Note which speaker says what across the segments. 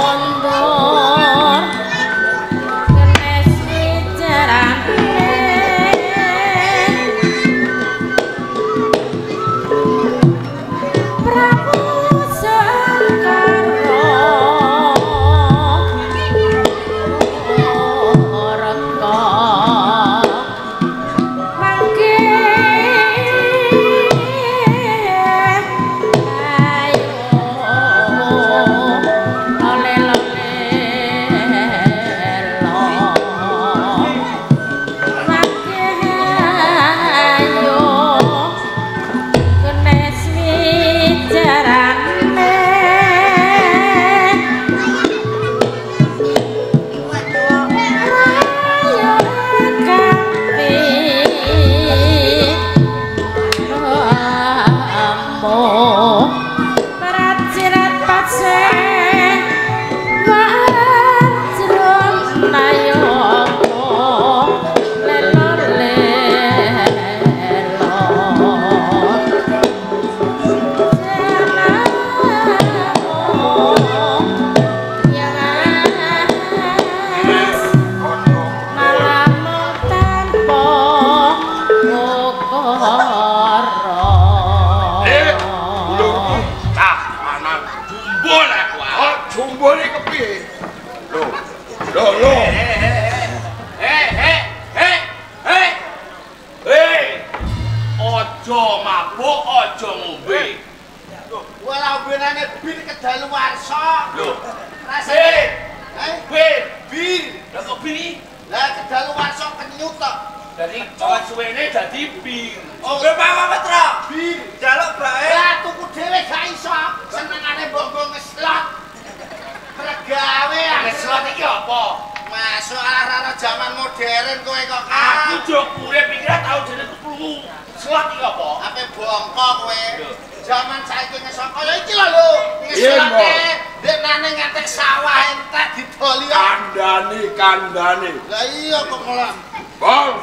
Speaker 1: mundur kenes wicarane Prabu Sangkara Raka mangke ayo lole lole lo mangke ayo kenes wicarane rayo kampi amo Prajirat pase wajron nayopo lelo lelo yang malamung tanpa ukara.
Speaker 2: Eh, dulurku cah lanang
Speaker 3: Jumbul aku.
Speaker 2: Kok jumbule kepiye? Lho. Lho, lho.
Speaker 3: Hei, hei, hei, hei. Hei. Aja mabuk, aja ngombe.
Speaker 4: Walah ombenane bir kedaluwarsa.
Speaker 3: Lho.
Speaker 4: Rasane.
Speaker 3: Hei,
Speaker 4: Eh,
Speaker 3: bir.
Speaker 4: bir.
Speaker 3: Lah kok bir?
Speaker 4: Lah kedaluwarsa kenyut tok.
Speaker 3: Dadi suwene dadi bir.
Speaker 5: Ombe Pak Petra.
Speaker 4: Bir.
Speaker 5: Jaluk bae.
Speaker 4: Lah tuku dhewe gak iso. Senengane mbok nggo ngeslot. Pregawe
Speaker 3: Ngeslot iki apa?
Speaker 4: Masuk alah-alah zaman modern kowe kok.
Speaker 3: Aku jok urip iki ra tau jenengku krungu. Slot iki apa?
Speaker 4: Ape bongko kowe. Zaman saiki ngeslot kaya iki lho lho.
Speaker 2: Iya,
Speaker 4: Ngeslote deknane ngantek sawah entek didoli.
Speaker 2: Kandhane, kandhane.
Speaker 4: Lah iya kok malah.
Speaker 2: Bang.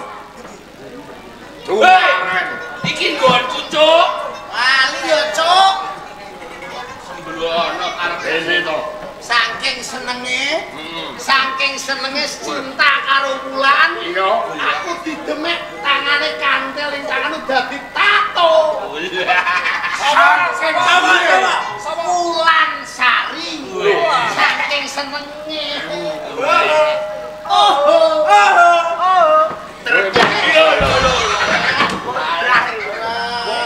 Speaker 3: Hei,
Speaker 2: Tumaren.
Speaker 3: iki nggonku, Cuk.
Speaker 4: Wali ya, Cuk.
Speaker 3: Sembrono karepe.
Speaker 2: Rene to.
Speaker 4: Saking senenge, saking senenge cinta karo Wulan,
Speaker 2: Iya.
Speaker 4: aku didemek tangane kantil ing tanganku dadi tato.
Speaker 2: Saking
Speaker 5: Sama,
Speaker 2: senenge.
Speaker 5: sama.
Speaker 4: Wulan Sari. Saking senenge. Oh.
Speaker 3: Lho lho lho. Alah,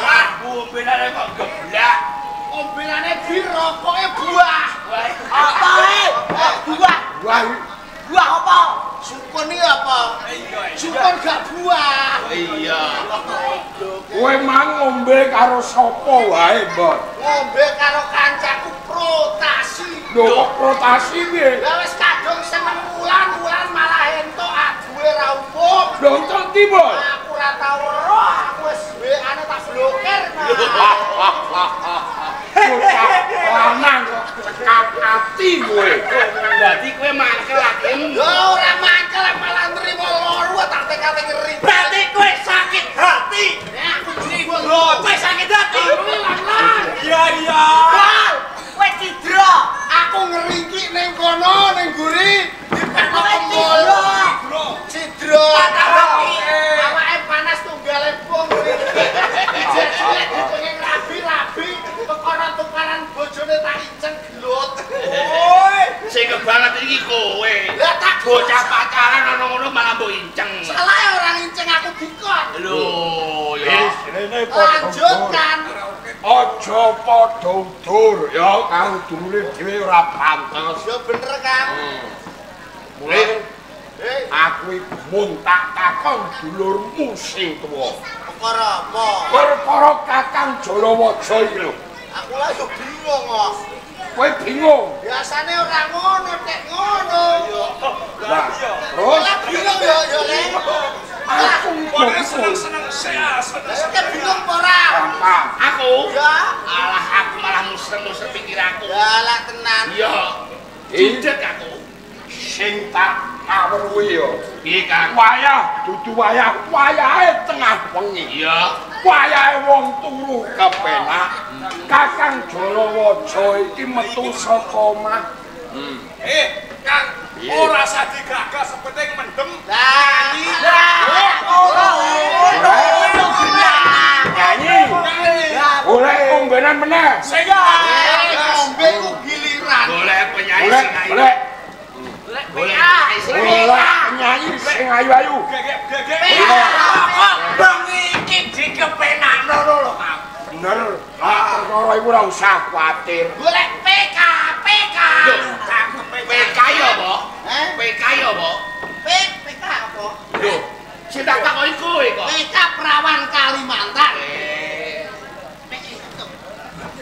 Speaker 3: wah, ombenane kok geblak.
Speaker 4: Ombenane bir rokoke buah.
Speaker 5: Apa eh? Buah.
Speaker 2: Wah,
Speaker 5: Buah apa?
Speaker 4: Sukun iki apa? Sukun gak buah.
Speaker 3: Iya.
Speaker 2: kowe mang ngombe karo sapa wae, Mbon?
Speaker 4: Ngombe karo kancaku protasi.
Speaker 2: Lho kok protasi piye?
Speaker 4: Lah wis kadung seneng wulan, wulan malah entuk aduwe ra umum.
Speaker 2: Lho entuk ndi, Mbon?
Speaker 4: Aku ora tau weruh, aku wis WA-ne tak blokir.
Speaker 2: Bocah lanang kok cekap ati kowe.
Speaker 3: Dadi kowe mangkel akim.
Speaker 4: Lho ora mangkel malah nrimo loro tak tekate ngeri.
Speaker 5: Berarti kowe sakit hati.
Speaker 4: Aku jebul.
Speaker 5: Lho, kowe sakit hati.
Speaker 4: Lan.
Speaker 5: Iya, iya.
Speaker 4: Bal,
Speaker 5: Kowe cidra.
Speaker 4: aku ngeringkik ning kono ning guri dipekno kembul. Cidra.
Speaker 5: Patah hati.
Speaker 4: Awake panas tunggale pung. Dijejek dipengen rabi-rabi perkara tukaran bojone tak inceng gelut.
Speaker 5: Oi.
Speaker 3: Sing kebanget iki kowe.
Speaker 4: Lah tak
Speaker 3: Bocah pacaran ana ngono malah mbok inceng.
Speaker 4: Salah orang inceng aku dikon.
Speaker 3: Lho, ya.
Speaker 2: Wis rene padha
Speaker 4: Lanjutkan.
Speaker 2: Aja padha udur ya karo dulure dhewe ora pantes.
Speaker 4: Ya bener kan?
Speaker 2: Mulane
Speaker 4: Hei,
Speaker 2: aku iku mung tak takon dulurmu sing tuwa.
Speaker 4: perkara apa?
Speaker 2: Perkara Kakang Jalawaja iki lho.
Speaker 4: Aku lah yo bingung kok.
Speaker 2: Kowe bingung.
Speaker 4: Biasane ora ngono, tek ngono.
Speaker 2: Lah, terus
Speaker 4: Lah bingung yo yo Le.
Speaker 2: aku
Speaker 5: Pokoknya seneng-seneng sih, ah, seneng.
Speaker 4: Lah bingung apa ora?
Speaker 2: gampang.
Speaker 3: Aku?
Speaker 4: Ya.
Speaker 3: Alah aku malah muser-muser pikiranku.
Speaker 4: Ya lah tenan.
Speaker 3: Iya. Judek aku.
Speaker 2: Sing tak kawruhi ya.
Speaker 3: Piye, Kang?
Speaker 2: Wayah dudu wayah, wayahe tengah wengi.
Speaker 3: Iya.
Speaker 2: Wayahe wong turu kepenak. Kakang Jalawaja iki metu saka omah.
Speaker 5: Kang, ora usah digagas, sepenting mendem.
Speaker 4: Lah,
Speaker 5: ora.
Speaker 2: Nyanyi. Golek ombenan meneh.
Speaker 5: Sing
Speaker 4: ngombe ku giliran.
Speaker 3: Golek penyanyi sing ayu.
Speaker 2: Golek.
Speaker 3: Golek
Speaker 2: penyanyi sing ayu-ayu.
Speaker 5: Gegek. Kok bengi iki dikepenakno lho, Kang.
Speaker 2: Bener. Lah perkara iku ora usah kuwatir.
Speaker 4: Golek PK, PK.
Speaker 3: PK ya apa? PK ya apa?
Speaker 4: PK apa?
Speaker 3: Lho, sing tak takoki kowe kok.
Speaker 4: PK Perawan Kalimantan.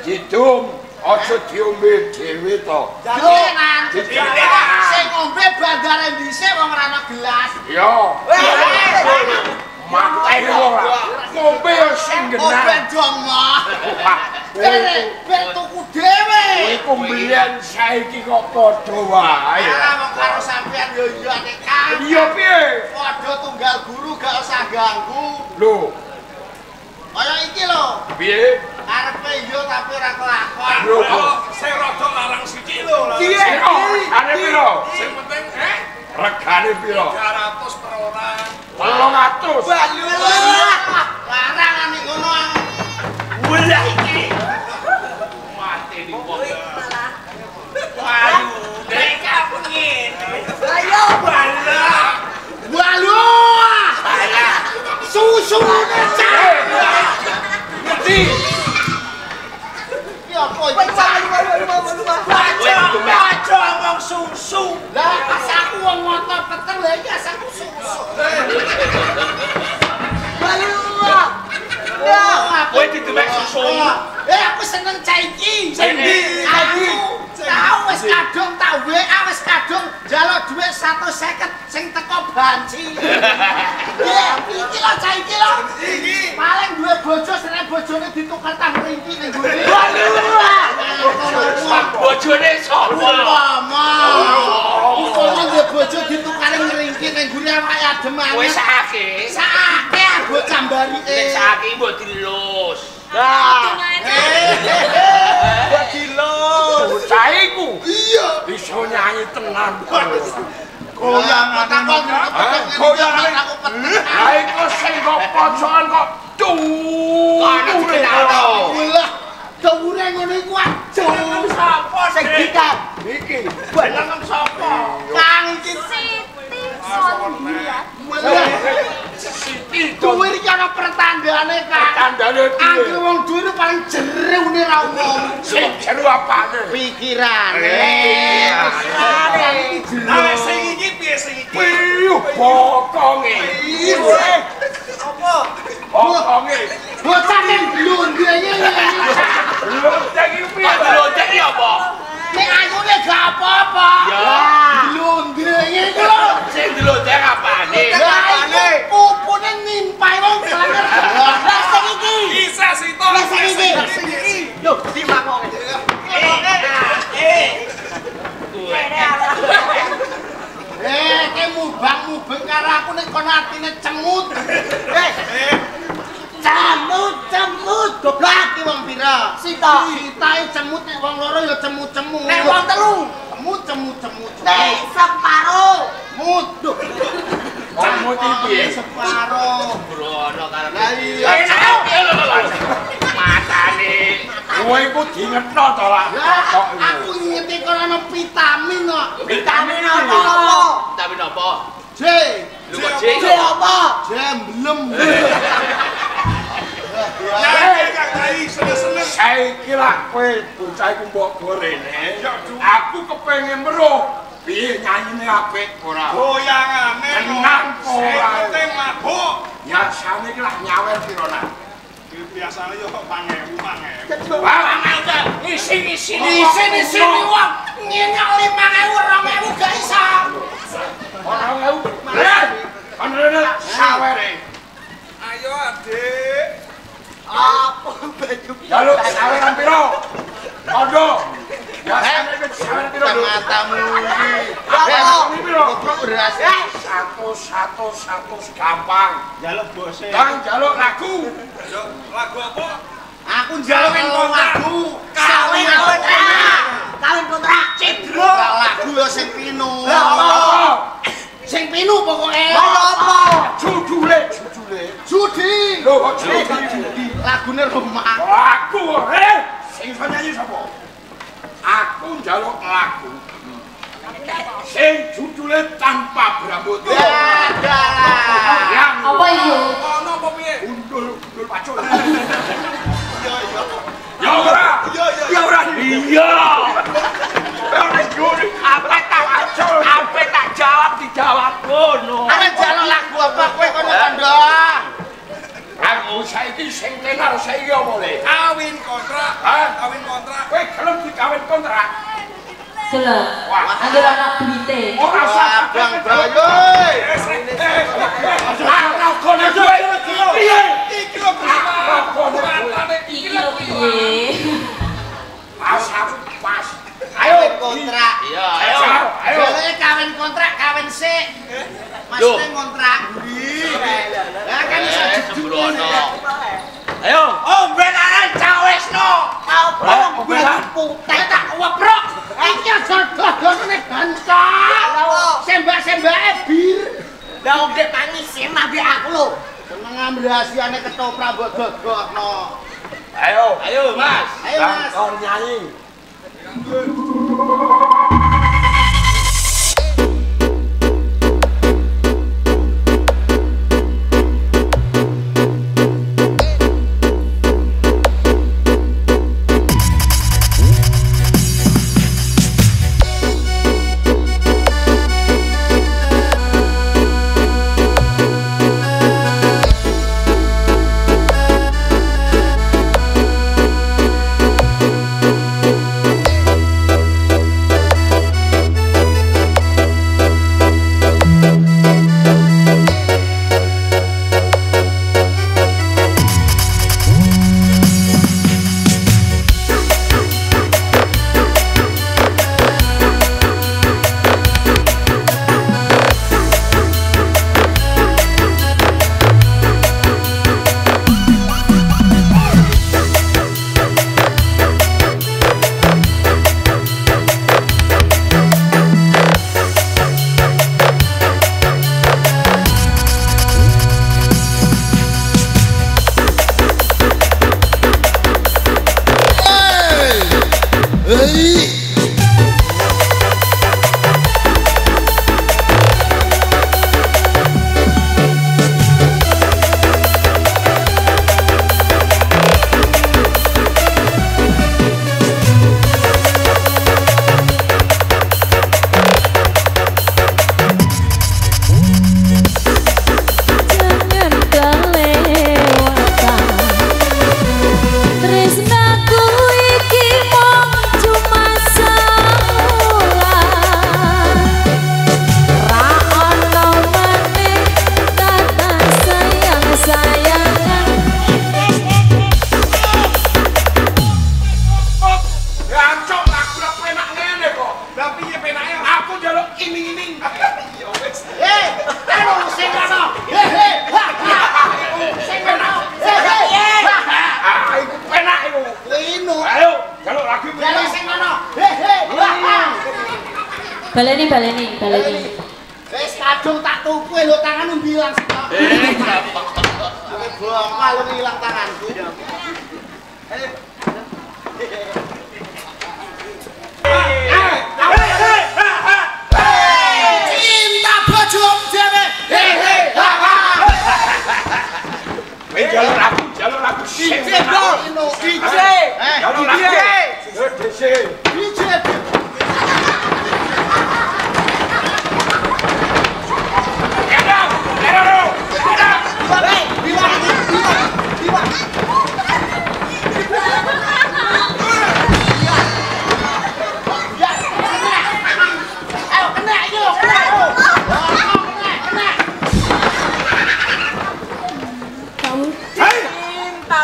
Speaker 2: Didum, aja diombe dhewe to.
Speaker 4: Dhewenan. Sing ngombe bandare dhisik wong ora ana gelas.
Speaker 2: Iya. Mateni wong ora. Ngombe ya sing genah.
Speaker 4: Ngombe dong mah. Ben tuku dhewe.
Speaker 2: Iku mbiyen saiki kok padha wae.
Speaker 4: Ora wong karo sampean yo iya nek Kang.
Speaker 2: Iya piye?
Speaker 4: Padha tunggal guru gak usah ganggu.
Speaker 2: Lho.
Speaker 4: Kaya iki lho.
Speaker 2: Piye?
Speaker 4: Karepe iya tapi ora kelakon.
Speaker 5: Sing rada larang sithik lho.
Speaker 2: Piye? Regane piro?
Speaker 5: Sing penting
Speaker 2: regane piro?
Speaker 5: 300 per orang.
Speaker 2: 300.
Speaker 4: Larang nek ngono.
Speaker 3: Welah iki. Mati wong. Ayu, nek ngene.
Speaker 4: Ayo
Speaker 3: balak.
Speaker 4: Walu.
Speaker 3: Balak.
Speaker 4: Susune cah.
Speaker 3: Ngerti?
Speaker 4: Iki apa iki?
Speaker 3: Aja ngomong susu.
Speaker 4: Lah asaku wong moto peteng lha iki asaku susu. Walu.
Speaker 3: Kowe didemek susu.
Speaker 4: Aku seneng cah iki.
Speaker 3: Sing ndi?
Speaker 4: Tau wis kadung tak WA wis kadung njaluk dhuwit 150 sing teko banci. Iki lho cah iki lho.
Speaker 5: Iki.
Speaker 4: Paling duwe bojo seneng bojone ditukar tang mriki ning gone.
Speaker 3: Bojone sapa?
Speaker 4: Umpama. Umpama duwe bojo ditukar ngringki ning gone awake adem anget.
Speaker 3: Kowe sakake.
Speaker 4: Sakake bocah mbarike.
Speaker 3: Nek sakake mbok dilus.
Speaker 4: Lah. Mbok dilus.
Speaker 2: Bocah iku.
Speaker 4: Iya.
Speaker 2: Iso nyanyi tenan.
Speaker 4: Goyangane
Speaker 2: goyangane
Speaker 4: aku peteng.
Speaker 2: Lah iku sing kok pojokan kok
Speaker 3: dhuwure.
Speaker 4: Lah, dhuwure ngono iku aja.
Speaker 3: Sapa
Speaker 4: sing dikak?
Speaker 2: Iki.
Speaker 3: Jeneng sapa?
Speaker 4: Kang iki
Speaker 1: Siti Sondia.
Speaker 2: Siti
Speaker 4: dhuwur iki ana pertandane, Kang.
Speaker 2: Pertandane piye?
Speaker 4: Angger wong dhuwur paling jerune ra umum.
Speaker 2: Sing jeru apane?
Speaker 4: Pikirane. Pikirane.
Speaker 5: Lah sing iki piye sing iki?
Speaker 2: Piyuh bokonge.
Speaker 5: Apa?
Speaker 2: Bokonge.
Speaker 4: Bocah ning blondenge ngene.
Speaker 2: Blondeng iki piye?
Speaker 3: Blondeng iki apa?
Speaker 4: Nek ayune gak apa-apa.
Speaker 3: Ya.
Speaker 4: Blondenge iku lho.
Speaker 3: Sing blondeng apane?
Speaker 4: Lah iku pupune nimpai wong banget. Lah sing iki.
Speaker 5: Isa sito.
Speaker 4: Lah sing iki.
Speaker 3: Lho, dimakoke.
Speaker 4: Ke mubang-mubeng karo aku nek kono atine cemut. Cemut-cemut goblok iki wong pira? Sita. Sitae cemut nek wong loro ya cemut-cemut. Nek wong telu, cemut cemut cemut. Nek separo, mut.
Speaker 2: Cemut iki piye?
Speaker 4: Separo.
Speaker 3: Brono karepe.
Speaker 4: Lah iya.
Speaker 3: Matane.
Speaker 2: Kowe iku dingetno to lah.
Speaker 4: Aku ngingeti kono ana vitamin kok.
Speaker 3: Vitamin apa? Vitamin apa?
Speaker 4: J.
Speaker 3: Lho kok J?
Speaker 4: J apa? Jemblem.
Speaker 5: Ya Kang Dai seneng-seneng.
Speaker 2: Saiki lak kowe bocah iku mbok gorene. Aku kepengin weruh piye nyanyine apik ora.
Speaker 5: Goyangane
Speaker 2: tenang ora.
Speaker 5: Sing penting mabuk.
Speaker 2: Biasane iki lak nyawer piro nak?
Speaker 5: Biasane yo kok 5000 5000.
Speaker 2: Wah,
Speaker 3: ngisi-ngisi.
Speaker 4: Ngisi-ngisi wong nyenyok 5000 2000 gak iso.
Speaker 2: 2000. Lah, kono sawere.
Speaker 5: Ayo Adik.
Speaker 4: Apa baju?
Speaker 2: Jaluk saweran piro? Kondo. Biasane iki saweran piro?
Speaker 4: Matamu iki. Goblok ora.
Speaker 2: 100 gampang.
Speaker 5: Njaluk bose.
Speaker 2: Kang njaluk lagu.
Speaker 5: Lagu apa?
Speaker 4: Aku njaluk lagu. Kawin kontrak. Kawin kontrak. Cidro. Lagu ya sing pinu. Lah apa? Sing pinu pokoke. Lah apa?
Speaker 2: Judule, judule.
Speaker 4: Judi.
Speaker 2: Lho kok judi.
Speaker 4: Lagune Roma.
Speaker 2: Lagu sing iso nyanyi sapa? Aku njaluk lagu. Sing judule Tanpa Berambut.
Speaker 4: Ya,
Speaker 1: apa itu?
Speaker 5: Ono apa piye?
Speaker 2: Gundul-gundul pacul.
Speaker 5: Iya iya.
Speaker 2: Ya ora.
Speaker 5: Iya iya.
Speaker 2: Ya ora. Iya. Ora juri.
Speaker 3: Apa tak apa tak jawab dijawab ngono.
Speaker 4: Arep njaluk lagu apa kowe kono kandha?
Speaker 2: Aku saiki sing tenar saiki apa le?
Speaker 5: Kawin kontrak.
Speaker 2: Hah?
Speaker 5: Kawin kontrak.
Speaker 2: Kowe gelem dikawin kontrak?
Speaker 1: Gelem. Anggere ana duwite.
Speaker 2: Ora usah
Speaker 4: Bang Brayoy.
Speaker 2: Lakone kowe. Piye?
Speaker 5: Iki lho
Speaker 2: lakone
Speaker 1: iki lho piye?
Speaker 2: Pas aku pas.
Speaker 4: Ayo kontrak.
Speaker 3: Iya, ayo.
Speaker 2: Ayo.
Speaker 4: Jaleke kawin kontrak, kawin sik. Maksudnya ngontrak mburi. Lah kan iso
Speaker 3: sembrono. Ayo, omben aran cawesno.
Speaker 4: Apa wong putih tak weprok. Iki aja dodone bantal. Sembak-sembake bir.
Speaker 3: Lah wong dek tangisin ambek aku lho.
Speaker 4: Seneng ambrasiane ketoprak mbok gogokno.
Speaker 2: Ayo.
Speaker 3: Ayo, Mas.
Speaker 4: Ayo, Mas.
Speaker 2: Kor nyanyi.
Speaker 1: Baleni, baleni, baleni.
Speaker 4: Wis kadung tak tuku lho tanganmu ilang sitok. Kowe bongkal lho ilang tanganku. Cinta bojomu dhewe.
Speaker 2: Kowe jalur lagu
Speaker 3: DJ. DJ.
Speaker 2: DJ.
Speaker 4: DJ.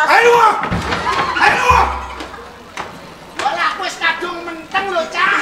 Speaker 4: Ayo. Ayo. Walah wis kadung menteng lho, Cah.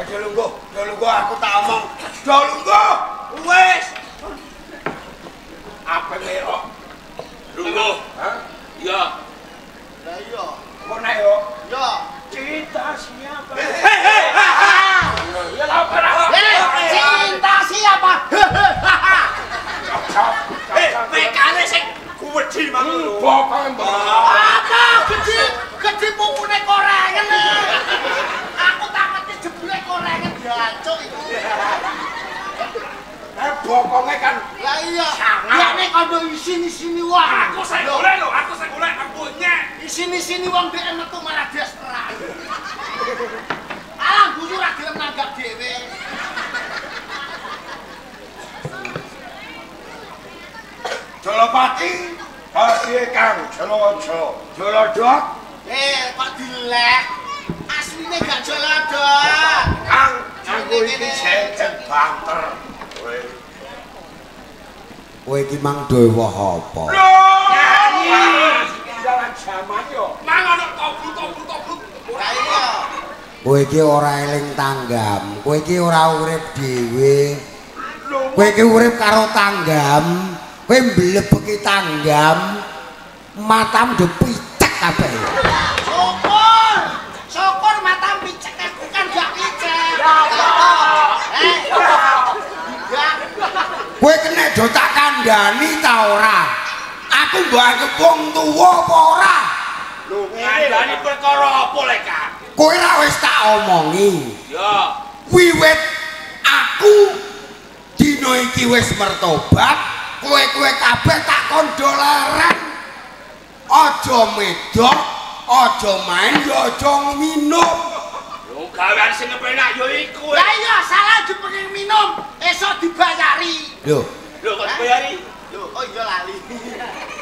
Speaker 2: Do lungguh, do lungguh aku tak omong. Do lungguh. Wis. Apa merok?
Speaker 3: Lungguh.
Speaker 2: Hah?
Speaker 3: Iya.
Speaker 4: Lah iya.
Speaker 2: Kok nek yo?
Speaker 4: Iya.
Speaker 2: Cinta siapa?
Speaker 3: Hei,
Speaker 2: Ya apa ora?
Speaker 4: Cinta siapa?
Speaker 3: Mekane sing kuwedi mang lho.
Speaker 2: Bokong
Speaker 4: apa gedhe gedhe pupune korengen. Aku tak ngerti jebule korengen jancuk iku.
Speaker 2: Bokonge kan.
Speaker 4: Lah iya. Ya nek kondo isini-sini wong.
Speaker 5: Aku sing golek lho, aku sing golek aku nyek.
Speaker 4: Isini-sini wong dhek metu malah dias terang. Alah guyu ra gelem nanggap dhewe.
Speaker 2: Jalapati, piye Kang? Jalaja. Jaladok?
Speaker 4: Kok dilek? Asline gak jaladok.
Speaker 2: Kang, aku iki jejeg banter.
Speaker 6: Kowe iki mang dewa apa?
Speaker 2: Nyanyi. Jalan jaman yo.
Speaker 5: Mang ono tobut-tobut-tobut.
Speaker 4: Ora iya.
Speaker 6: Kowe iki ora eling tanggam, kowe iki ora urip dhewe. Kowe iki urip karo tanggam. Kowe mblebeki tanggam, matamu do picek kabeh.
Speaker 4: Syukur. Syukur matamu picek, aku kan gak picek.
Speaker 6: Kowe kena do tak kandhani ta ora? Aku mbok anggap wong tuwa apa ora?
Speaker 3: Lho ngandani perkara apa lek, Kang?
Speaker 6: Kowe ra wis tak omongi.
Speaker 3: Ya.
Speaker 6: Wiwit aku dina iki wis mertobat, kowe-kowe kabeh tak kondo leren. Aja medok, aja main, ya aja minum.
Speaker 3: Lho gawean sing kepenak ya iku.
Speaker 4: Lah iya, salah dipengen minum, esuk dibayari.
Speaker 6: Lho,
Speaker 3: lho kok dibayari?
Speaker 4: Lho, oh iya lali.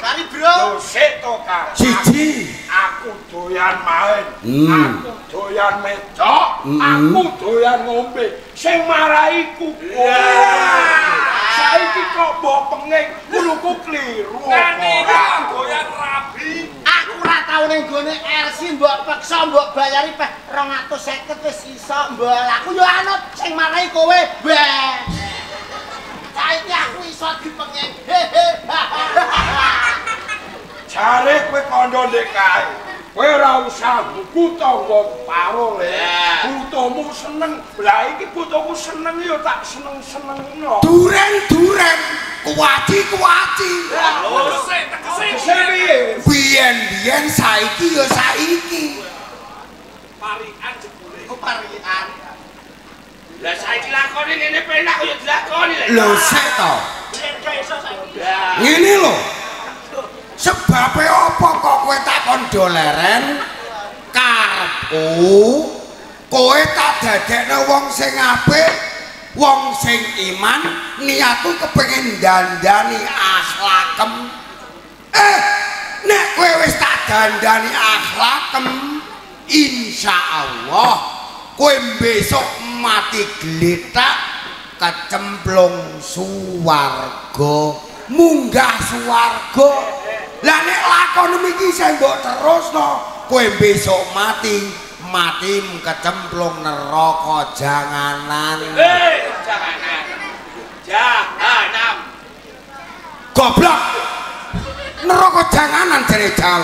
Speaker 4: Lali, Bro.
Speaker 2: Lho sik to, Kang.
Speaker 6: Siji,
Speaker 2: aku doyan main, aku doyan medok, aku doyan ngombe. Sing marai ku kowe. Saiki kok mbok penging ngono ku kliru.
Speaker 5: Ora doyan rabi.
Speaker 4: Aku ora tau ning gone LC mbok peksa mbok bayari peh 250 wis iso mbok. Aku yo anut sing marai kowe. Weh. Saiki aku iso dipenging.
Speaker 2: Jare kowe kandha ndek kae. Kowe ora usah buku tangga paro le. Butuhmu seneng. Lah iki butuhku seneng ya tak seneng-senengno.
Speaker 6: Duren-duren, kuaci-kuaci.
Speaker 5: Lho sik tegese
Speaker 2: piye?
Speaker 6: Biyen-biyen saiki ya saiki.
Speaker 5: Parikan jebule.
Speaker 4: Oh parikan.
Speaker 3: Lah saiki lakoni ngene penak ya dilakoni lho.
Speaker 6: Lho sik to. Ngene lho. Sebabe apa kok kowe tak kondo leren? Karepku kowe tak dadekno wong sing apik, wong sing iman, niatku kepengin dandani akhlakem. Nek kowe wis tak dandani akhlakem, insyaallah kowe besok mati gletak kecemplung suwarga, munggah suwarga. Lah nek lakon iki sing mbok terusno, kowe besok mati, mati kecemplung neraka janganan.
Speaker 3: Janganan. Jahanam.
Speaker 6: Goblok. Neraka janganan jare jal.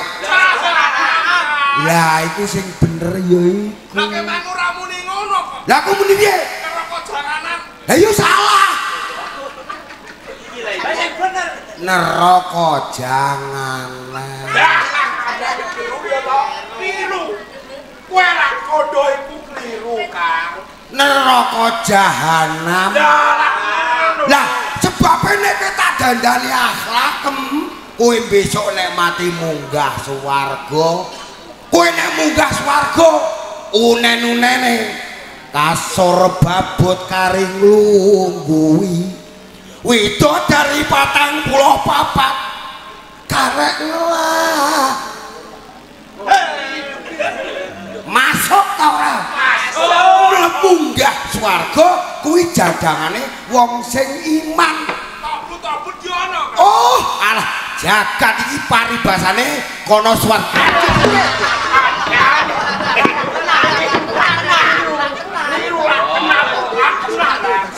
Speaker 6: Lah iku sing bener ya iku.
Speaker 5: Lah kemang ora muni ngono kok.
Speaker 6: Lah aku muni piye?
Speaker 5: Neraka janganan.
Speaker 6: Lah ya salah.
Speaker 3: Iki lha sing bener.
Speaker 6: Neraka janganan.
Speaker 2: Keliru. Kowe ra kandha iku kliru, Kang.
Speaker 6: Neraka jahanam. Lah sebabe nek tak dandani akhlakem, kowe besok nek mati munggah swarga. Kowe nek munggah swarga, unen-unene kasur babut karing lungguhi. Widodari 44 karek ngelak. Masuk ta ora? Masuk. Munggah swarga kuwi jadangane wong sing iman.
Speaker 5: Tabut-tabut yo ana.
Speaker 6: Oh, alah jagat iki paribasane kono swarga.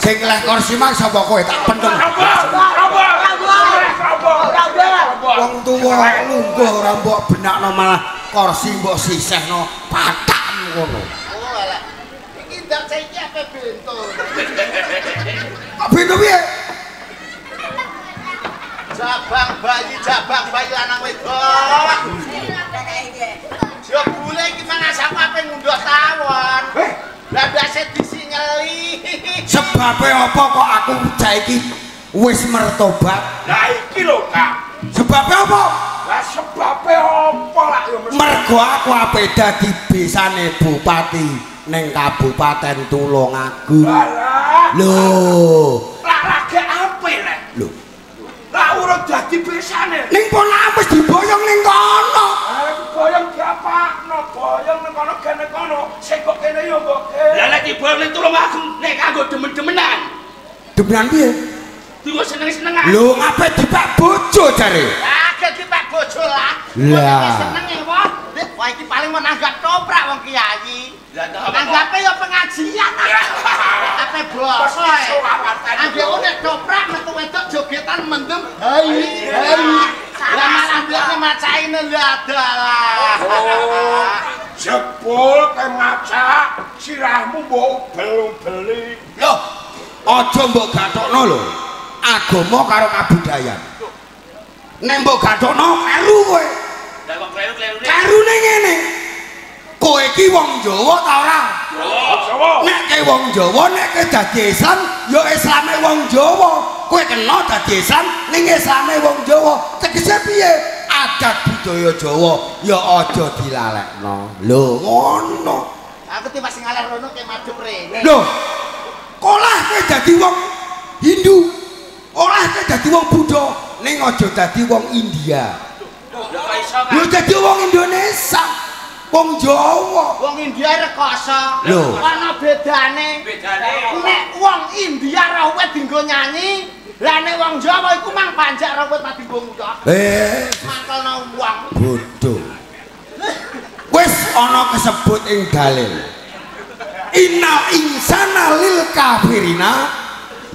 Speaker 6: Sing ngeleh kursi mang sapa kowe tak pentung. Wong tuwa lungguh ora mbok benakno malah kursi mbok sisihno patak ngono.
Speaker 4: Oh elek. Iki ndak saiki ape bento.
Speaker 6: Kok bento piye?
Speaker 4: Jabang bayi lanang wedok. Jebule iki mangasaku ape ngunduh tawon. Lah ndase disinyeli.
Speaker 6: Sebabe apa kok aku saiki wis mertobat?
Speaker 2: Lah iki lho, Kak.
Speaker 6: Sebabe apa?
Speaker 2: Lah sebabe apa lak ya mesti.
Speaker 6: Mergo aku ape dadi besane bupati ning Kabupaten Tulungagung. Lho,
Speaker 2: lak lagi ape lek?
Speaker 6: Lho.
Speaker 2: Lah urung dadi besane.
Speaker 6: Ning ponakan wis diboyong ning kono.
Speaker 2: Ah, diboyong diapakno? Boyong ning kono gene kono, sing kok kene ya mbok kene.
Speaker 3: Lah lek diboyong ning Tulungagung nek kanggo demen-demenan.
Speaker 6: Demenan piye?
Speaker 3: Diwo seneng-senengan.
Speaker 6: Lho, ngape dipek bojo jare?
Speaker 4: Lah, gak dipek bojo lah.
Speaker 6: Lah
Speaker 4: senenge wah. Wah iki paling menanggap toprak wong kiai. Nanggape ya pengajian. Ape basa. Anggek nek toprak metu wedok jogetan mendem. Hai, hai. Lah malah ndekne macaine lho adalah.
Speaker 2: Oh, jebul ke macak sirahmu mbok ubel-ubeli.
Speaker 6: Loh, aja mbok gathokno lho. Agama karo kabudayan. Nek mbok gathokno kleru kowe.
Speaker 3: Lah kok kleru-klerune?
Speaker 6: Klerune ngene. Kowe iki wong Jawa ta ora?
Speaker 2: Jawa.
Speaker 6: Nek kowe wong Jawa, nek kowe dadi Islam, ya Islame wong Jawa. Kowe kena dadi Islam ning Islame wong Jawa. Tegese piye? Adat budaya Jawa ya aja dilalekno. Lho ngono.
Speaker 4: Aku tiwas ngalah rono ke madhep rene.
Speaker 6: Lho. Kolah kowe dadi wong Hindu, olah kowe dadi wong Buddha, ning aja dadi wong India. Lho dadi wong Indonesia, wong Jawa.
Speaker 4: Wong India rekoso.
Speaker 6: Lho.
Speaker 4: Ana bedane.
Speaker 3: Bedane.
Speaker 4: Nek wong India rawet dienggo nyanyi, lah nek wong Jawa iku mang panjak rawet mah dienggo ngutok. Mangkelno wong.
Speaker 6: Bodho. Wis ana kesebut ing dalil. Innal insana lil kafirina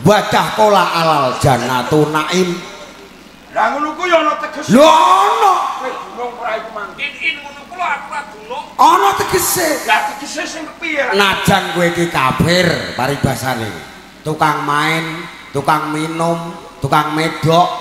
Speaker 6: wadah kola alal jannatu naim.
Speaker 2: Lah ngono ku ya ana tegese.
Speaker 6: Lho ana.
Speaker 2: Kowe gunung ora iku mang.
Speaker 3: In ngono ku lho aku ora gunung.
Speaker 6: Ana tegese.
Speaker 2: Lah tegese sing kepiye?
Speaker 6: Najan kowe iki kafir paribasane. Tukang main, tukang minum, tukang medok.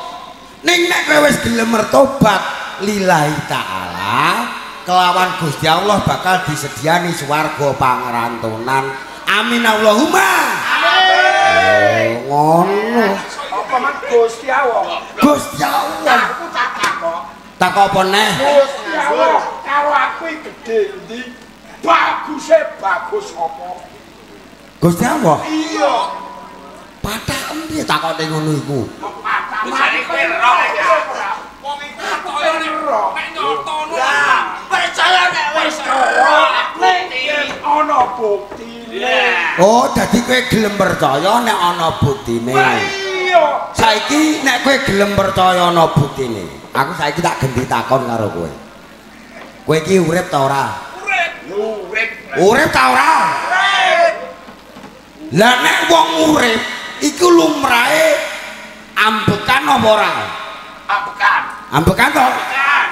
Speaker 6: Ning nek kowe wis gelem mertobat lillahi taala, kelawan Gusti Allah bakal disediani swarga pangrantonan. Amin Allahumma.
Speaker 2: Amin.
Speaker 6: Ngono.
Speaker 2: Apa man Gusti Allah?
Speaker 6: Gusti Allah.
Speaker 2: Aku tak takok.
Speaker 6: Takok apa neh?
Speaker 2: Gusti Allah karo aku iki gedhe endi? Baguse bagus apa?
Speaker 6: Gusti Allah.
Speaker 2: Iya.
Speaker 6: Pathak piye takoke ngono iku?
Speaker 2: Pathak
Speaker 3: jare kowe roh. Wong iku percaya nek nyotono.
Speaker 4: Lah, percaya nek wis
Speaker 2: nek ana buktine.
Speaker 6: Oh, dadi kowe gelem percaya nek ana buktine.
Speaker 2: Iya.
Speaker 6: Saiki nek kowe gelem percaya ana buktine, aku saiki tak genti takon karo kowe. Kowe iki urip ta ora?
Speaker 2: Urip. Urip.
Speaker 6: Urip ta ora?
Speaker 2: Urip.
Speaker 6: Lah nek wong urip iku lumrahe ambekan apa ora?
Speaker 2: Ambekan.
Speaker 6: Ambekan to?
Speaker 2: Ambekan.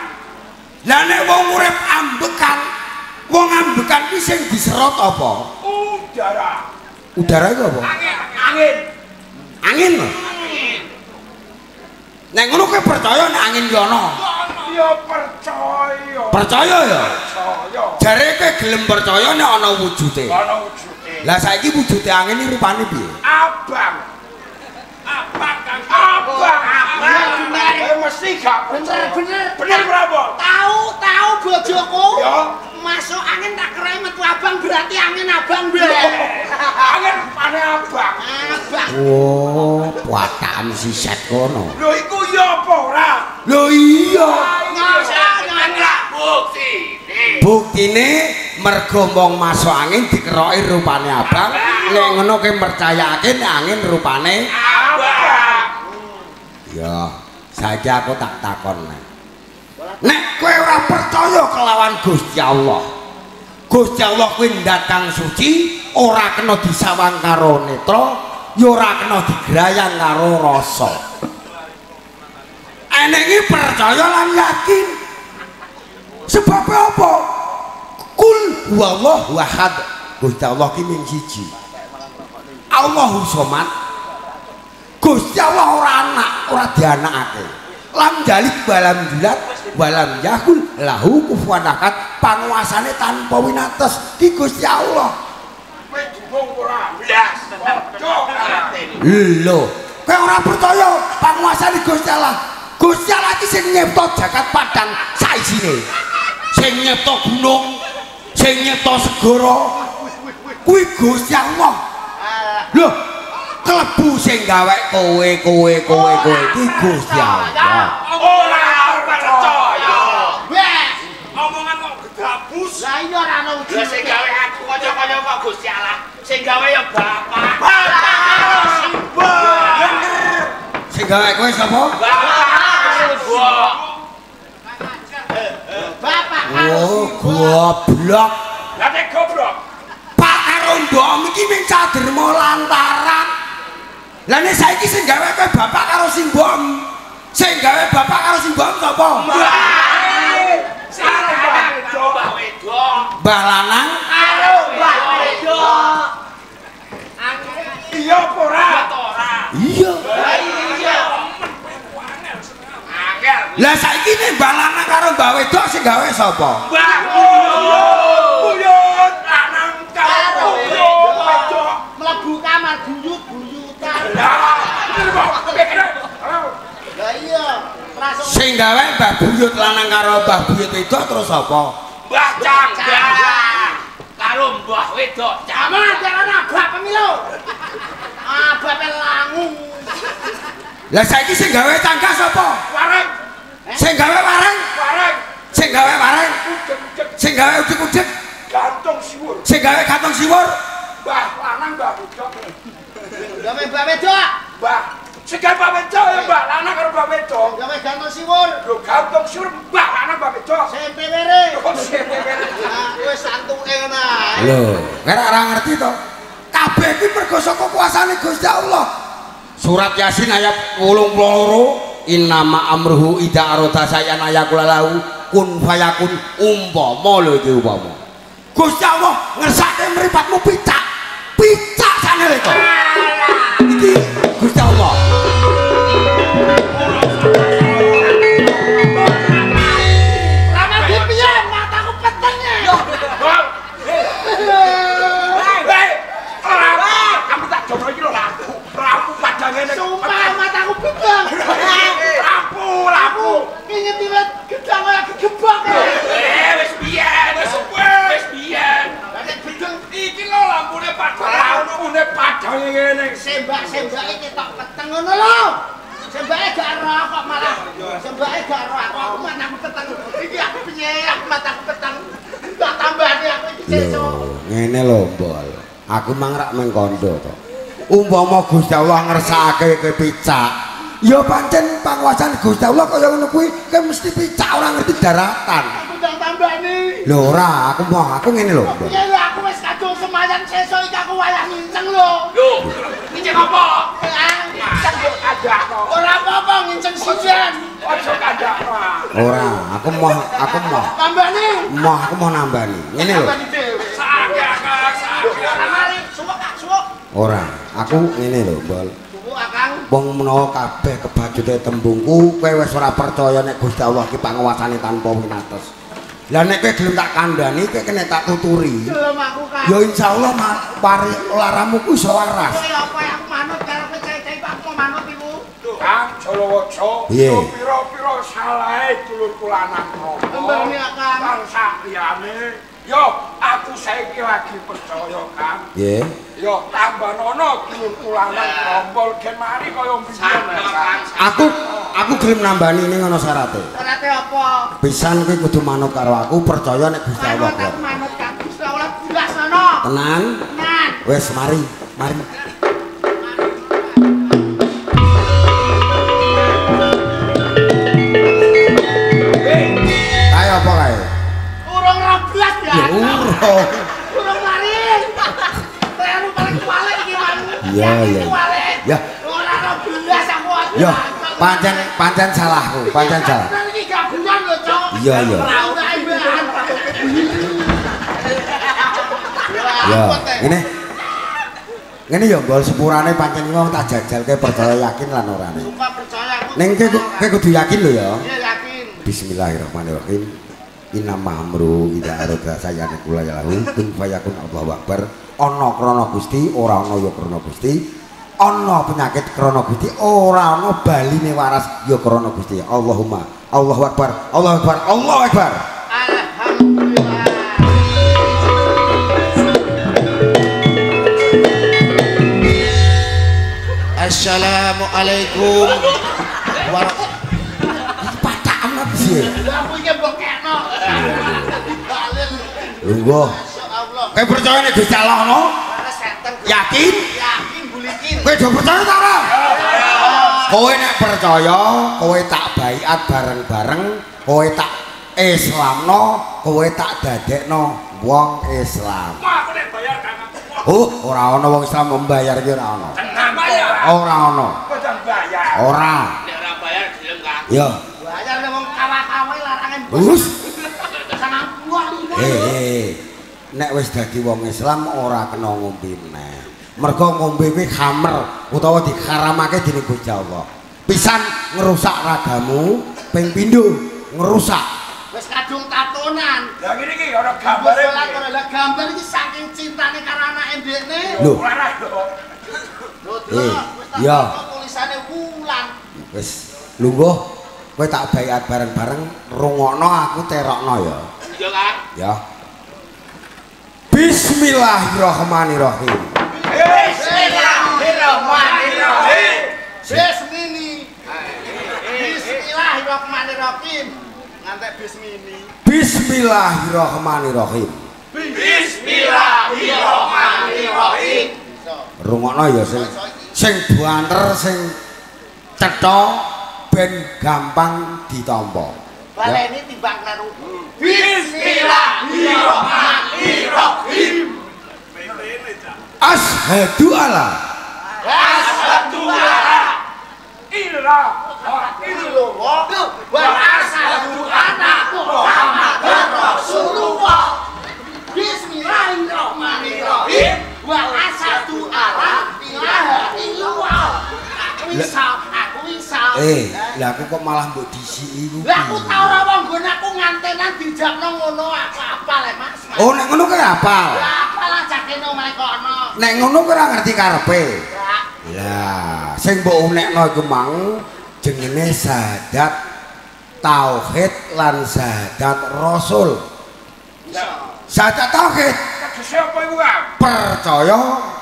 Speaker 6: Lah nek wong urip ambekan, wong ambekan kuwi sing diserot apa?
Speaker 2: Udara.
Speaker 6: Udara iku apa?
Speaker 2: Angin. Angin.
Speaker 6: Angin lho. Nek ngono kowe percaya nek angin ki ana?
Speaker 2: Ya percaya.
Speaker 6: Percaya ya?
Speaker 2: Percaya.
Speaker 6: Jare kowe gelem percaya nek ana wujude.
Speaker 2: Ana wujude.
Speaker 6: Lah saiki wujude angin iki rupane piye?
Speaker 2: Abang.
Speaker 3: Abang Kang.
Speaker 2: Abang.
Speaker 4: Abang.
Speaker 2: Mesti gak
Speaker 4: bener bener.
Speaker 2: Bener berapa?
Speaker 4: Tahu tahu bojoku.
Speaker 2: Ya.
Speaker 4: Masuk angin tak kerai metu abang berarti angin abang bre.
Speaker 2: Angin rupane abang.
Speaker 4: Abang.
Speaker 6: Oh, pathakam siset kono.
Speaker 2: Lho iku ya apa ora?
Speaker 6: Lho iya.
Speaker 4: Ngono
Speaker 3: buktine.
Speaker 6: Buktine mergo wong masuk angin dikeroki rupane abang. Nek ngono kowe percayake nek angin rupane
Speaker 2: abang.
Speaker 6: Ya, saiki aku tak takon nek. Nek kowe ora percaya kelawan Gusti Allah. Gusti Allah kuwi ndat kang suci, ora kena disawang karo netra. ya ora kena digrayang karo rasa. Enenge percaya lan yakin. Sebab apa? Kul huwallahu ahad. Gusti Allah ki mung siji. Allahu somad. Gusti Allah ora anak, ora dianakake. Lam jalik balam julat walam yakul lahu kufuwan ahad. Panguasane tanpa winates ki Gusti Allah.
Speaker 2: Kowe dukung ora? Blas.
Speaker 6: Lho, kowe ora percaya panguasane Gusti Allah. Gusti Allah iki sing nyipta jagat padang saisine. Sing nyipta gunung, sing nyipta segara. Kuwi Gusti Allah. Lho, klebu sing gawe kowe kowe kowe kowe iki Gusti Allah.
Speaker 2: Ora percaya. Wes, omongan kok gedabus.
Speaker 4: Lah iya ora ono
Speaker 3: ujug. Lah sing gawe aku kaya-kaya kok Gusti Allah. Sing gawe ya bapak. Bapak Simbok.
Speaker 6: Sing gawe kowe sapa?
Speaker 3: Bapak Simbok.
Speaker 4: Bapak.
Speaker 6: Oh, goblok.
Speaker 2: Lah nek goblok.
Speaker 6: Pak karo mbok iki mung saderma lantaran. Lah nek saiki sing gawe kowe bapak karo simbok. Sing gawe bapak karo simbok sapa?
Speaker 2: Mbah. Mbah wedok.
Speaker 6: Mbah lanang
Speaker 4: karo mbah wedok.
Speaker 2: Iya apa ora?
Speaker 6: Iya.
Speaker 3: Iya.
Speaker 6: Lah saiki nek mbah lanang karo mbah wedok sing gawe sapa?
Speaker 2: Mbah buyut lanang karo wedok.
Speaker 4: Mlebu kamar buyut-buyutan. Lah iya,
Speaker 6: sing gawe mbah buyut lanang karo mbah buyut wedok terus sapa?
Speaker 3: Mbah Canggah karo mbah wedok.
Speaker 4: Aman jarane abah pemilu. Abahe langu.
Speaker 6: Lah saiki sing gawe canggah sapa?
Speaker 2: Wareng.
Speaker 6: Sing gawe wareng?
Speaker 2: Wareng.
Speaker 6: Sing gawe wareng?
Speaker 2: Udeg-udeg.
Speaker 6: Sing gawe udeg-udeg?
Speaker 2: Gantung siwur.
Speaker 6: Sing gawe gantung siwur?
Speaker 2: Mbah lanang mbah wedok.
Speaker 4: Gawe mbah wedok.
Speaker 2: Mbah sing gawe mbah wedok ya mbah lanang karo mbah wedok.
Speaker 4: Gawe gantung siwur.
Speaker 2: Lho gantung siwur mbah lanang mbah wedok.
Speaker 4: Sempewere.
Speaker 2: Sempewere.
Speaker 4: Ah wis santuke ngono ae.
Speaker 6: Lho, kowe ora ngerti to? Kabeh iki mergo saka kuasane Gusti Allah. Surat Yasin ayat 82, innama amruhu idza arada syai'an ayaqula lahu kun fayakun. Umpama lho iki umpama. Gusti Allah ngersake mripatmu picak. Picak sanele to. Iki Gusti Allah.
Speaker 4: Rame piye mataku peteng ya.
Speaker 2: Kamu tak jono iki lho lampu. Lampu padang ngene.
Speaker 4: Sumpah mataku peteng.
Speaker 2: Lampu, lampu.
Speaker 4: Ngene wit gedang kaya gegebok.
Speaker 3: Wis biyen, wis biyen.
Speaker 4: Lah nek gedeng
Speaker 3: iki lho lampune padang.
Speaker 2: Lampune padang ngene.
Speaker 4: Sembak-sembake ketok peteng ngono lho. Sembake gak ero kok malah. Sembake gak ero aku mataku peteng. Iki aku piye aku mataku peteng. Tak tambahne aku iki sesuk.
Speaker 6: Ngene lho, Mbol. Aku mang rak meng kandha to. Umpama Gusti Allah ngersakake kowe picak, ya pancen panguwasan Gusti Allah kaya ngono kuwi, kowe mesti picak ora ngerti daratan.
Speaker 4: Aku ndang tambahne.
Speaker 6: Lho ora, aku mau aku ngene lho.
Speaker 4: Piye lho aku wis kadung semayan sesuk iki aku wayah nginceng lho.
Speaker 3: Lho, nginceng apa?
Speaker 2: Nginceng kok kandhakno.
Speaker 4: Ora apa-apa nginceng sijan.
Speaker 2: Aja kandhakno.
Speaker 6: Ora, aku mau aku mau.
Speaker 4: Tambahne.
Speaker 6: Mau aku mau nambani. Ngene lho. Ora, aku ngene lho, Mbol. Wong menawa kabeh kebajute tembungku, kowe wis ora percaya nek Gusti Allah ki panguwasane tanpa winates. Lah nek kowe gelem tak kandhani, kowe kena tak tuturi.
Speaker 4: Gelem aku, Kang.
Speaker 6: Ya insyaallah pari laramu ku iso waras.
Speaker 4: Kowe apa aku manut karo kowe cai-cai aku manut iku.
Speaker 2: Kang Jalawaca, pira-pira salahe dulurku lanang Rama.
Speaker 4: Mbane Kang.
Speaker 2: Kang sak liyane. Yo, aku saiki lagi percaya, Kang.
Speaker 6: Nggih.
Speaker 2: Yo, tambanono dulurku lanang rombol gen mari kaya mbiyen.
Speaker 6: Aku gelem nambani ning ana syarate.
Speaker 4: Syarate apa?
Speaker 6: Pisan kowe kudu manut karo aku, percaya nek Gusti Allah.
Speaker 4: Manut aku manut karo Gusti Allah jelas ana.
Speaker 6: Tenan?
Speaker 4: Tenan.
Speaker 6: Wis mari, mari. Kae apa kae?
Speaker 4: Urung roblas ya.
Speaker 6: Urung.
Speaker 4: Urung mari. Terlalu paling kualik iki mang.
Speaker 6: Iya iya. Ya.
Speaker 4: Ora ono belas aku.
Speaker 6: Ya, pancen salahku, pancen salah.
Speaker 4: Iki gagulan lho, Cok.
Speaker 6: Iya iya. Ya, ngene. Ngene ya mbol sepurane pancen wong tak jajalke percaya yakin lan orane.
Speaker 4: Sumpah percaya aku.
Speaker 6: Ning kowe kudu yakin lho ya.
Speaker 4: Iya yakin.
Speaker 6: Bismillahirrahmanirrahim. Inna amru idza arada sayana kula ya lahu kun fayakun Allahu akbar. Ana krana Gusti, ora ana ya krana Gusti. Ana penyakit krana Gusti, ora ana baline waras ya krana Gusti. Allahumma Allahu akbar, Allahu akbar, Allahu akbar.
Speaker 4: Alhamdulillah.
Speaker 3: Assalamualaikum warahmatullahi.
Speaker 6: Patakan apa sih?
Speaker 4: Aku iki mbok kekno.
Speaker 6: Lungguh. Kowe percaya nek Gusti Allah no? Yakin?
Speaker 4: Yakin bulikin.
Speaker 6: Kowe do percaya ta ora? Kowe nek percaya, kowe tak baiat bareng-bareng, kowe tak Islamno, kowe tak dadekno wong Islam.
Speaker 2: Aku nek bayar kang aku.
Speaker 6: Oh, ora ana wong Islam membayar ki ora ana.
Speaker 2: Tenang bayar.
Speaker 6: Ora ana.
Speaker 2: Kok jam bayar?
Speaker 6: Ora.
Speaker 3: Nek ora bayar gelem Kang.
Speaker 6: Ya.
Speaker 4: Bayar nek wong kawa-kawa larangan.
Speaker 6: Wis.
Speaker 4: 95.
Speaker 6: Nek wis dadi wong Islam ora kena ngombe meneh. Mergo ngombe kuwi khamer utawa dikharamake dening Gusti Allah. Pisan ngerusak ragamu, ping pindho ngerusak.
Speaker 4: Wis kadung tatonan.
Speaker 2: Lah ngene iki ana gambare.
Speaker 4: Lah gambar iki saking cintane karo anake ndekne.
Speaker 6: Lho.
Speaker 4: Lho, wis tak tulisane Wulan.
Speaker 6: Wis lungguh kowe tak baiat bareng-bareng rungokno aku terokno ya.
Speaker 3: Iya, Kang.
Speaker 6: Ya. Bismillahirrahmanirrahim.
Speaker 4: Bismillahirrahmanirrahim. Bismini. Bismillahirrahmanirrahim. Ngantek bismini.
Speaker 6: Bismillahirrahmanirrahim.
Speaker 3: Bismillahirrahmanirrahim.
Speaker 6: Rungokno ya sing sing buanter sing cetha ben gampang ditampa.
Speaker 4: Baleni timbang kleru.
Speaker 3: Bismillahirrahmanirrahim.
Speaker 6: Asyhadu alla
Speaker 3: asyhadu alla
Speaker 2: ilaha
Speaker 4: illallah wa asyhadu anna Muhammadar Rasulullah. Bismillahirrahmanirrahim. Wa asyhadu alla ilaha illallah. Aku iso, aku iso.
Speaker 6: Lah aku kok malah mbok disiki iku.
Speaker 4: Lah aku tau ora wong nggon aku ngantenan dijabno ngono aku apal e Mas.
Speaker 6: Oh nek ngono kowe apal.
Speaker 4: Lah apal aja kene omahe kono.
Speaker 6: Nek ngono kowe ora ngerti karepe. Lah sing mbok unekno iku mang jenenge syahadat tauhid lan syahadat rasul. Syahadat tauhid
Speaker 2: tegese apa iku, Kang?
Speaker 6: Percaya